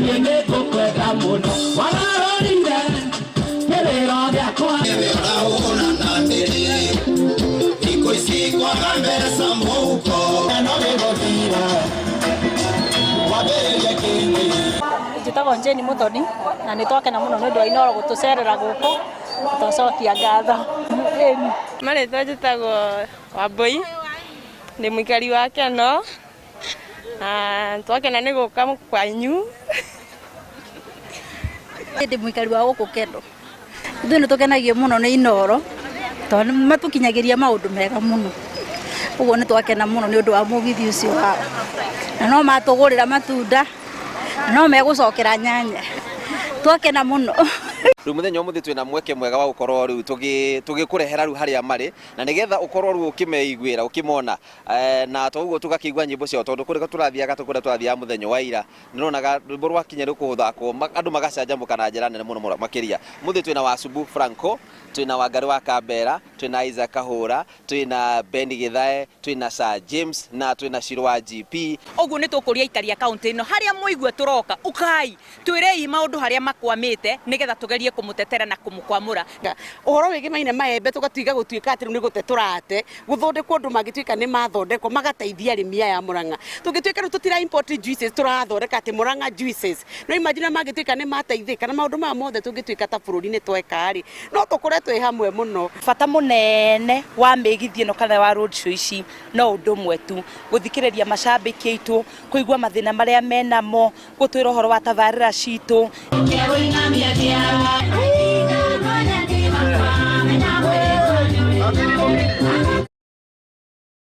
Niĩ nĩ ngũkwenda mũno wararorire kĩrĩro gĩakwa. Ũrahũra na mĩrĩ thikũ ici kwaga mbeca mũhuko no gĩgũthira wambĩrĩrie kĩngĩ. Njĩtagwo Jane Muthoni na nĩ twakena mũno nĩ ũndũ wa Inooro gũtũcerera gũkũ, twacokia ngatho. Ĩni. Marĩtwa njĩtagwo Wambũi, ndĩ mũikari wa Keno na twakena nĩ gũka kwanyu. Ndĩ mũikari wa gũkũ Kendo. Ithuĩ nĩ tũkenagio mũno nĩ Inooro tondũ nĩ matũkinyagĩria maũndũ mega mũno. Ũguo nĩ twakena mũno nĩ ũndũ wa mũgithi ũcio wao. Na no matũgũrĩra matunda na no megũcokera nyanya. Twakena mũno. Rĩu mũthenya ũmũthĩ twĩna mweke mwega wa gũkorwo rĩu tũgĩkũrehera rĩu harĩa marĩ na nĩgetha ũkorwo rĩu ũkĩmeiguĩra ũkĩmona na toguo tũgakĩigua nyĩmbo ciao tondũ kũrĩa tũrathiaga kũrĩa tũrathiaga mũthenya wa ira nĩũronaga rwĩmbo rwakinya rĩu kũthakwo andũ magacanjamũka na njĩra nene mũno mũno makĩria. Ũmũthĩ twĩna Wacubu Franco, twĩna Wangarĩ wa Kambera, twĩna Isaac Kahũra, twĩna Ben Gĩthae, twĩna Sir James na twĩna Shiro wa GP. Ũguo nĩ tũkũria aikari a kaũntĩ ĩno harĩa mwaigua tũroka, ũkai twĩrei maũndũ harĩa makwamĩte nĩgetha tũgerie kũmũtetera na kũmũkwamũra. Ũhoro wĩgĩmaine maembe tũgatiga gũtuĩka atĩ rĩu nĩ gũte tũrate, gũthondekwo ũndũ mangĩtuĩka nĩ mathondekwo magateithia arĩmi aya a Murang'a. Tũngĩtuĩka rĩu tũtira import juices tũrathondeka atĩ Murang'a juices, no imagine mangĩtuĩka nĩ mateithĩka na maũndũ maya mothe tũngĩtuĩka ta bũrũri nĩ tweka rĩ, no tũkũre twĩ hamwe mũno. Bata mũnene wa mĩgithi ĩno kana wa road show ici no ũndũ ũmwe tu, gũthikĩrĩria macambĩki aitũ, kũigua mathĩna marĩa menamo, gũtwĩra ũhoro wa tabarĩra citũ.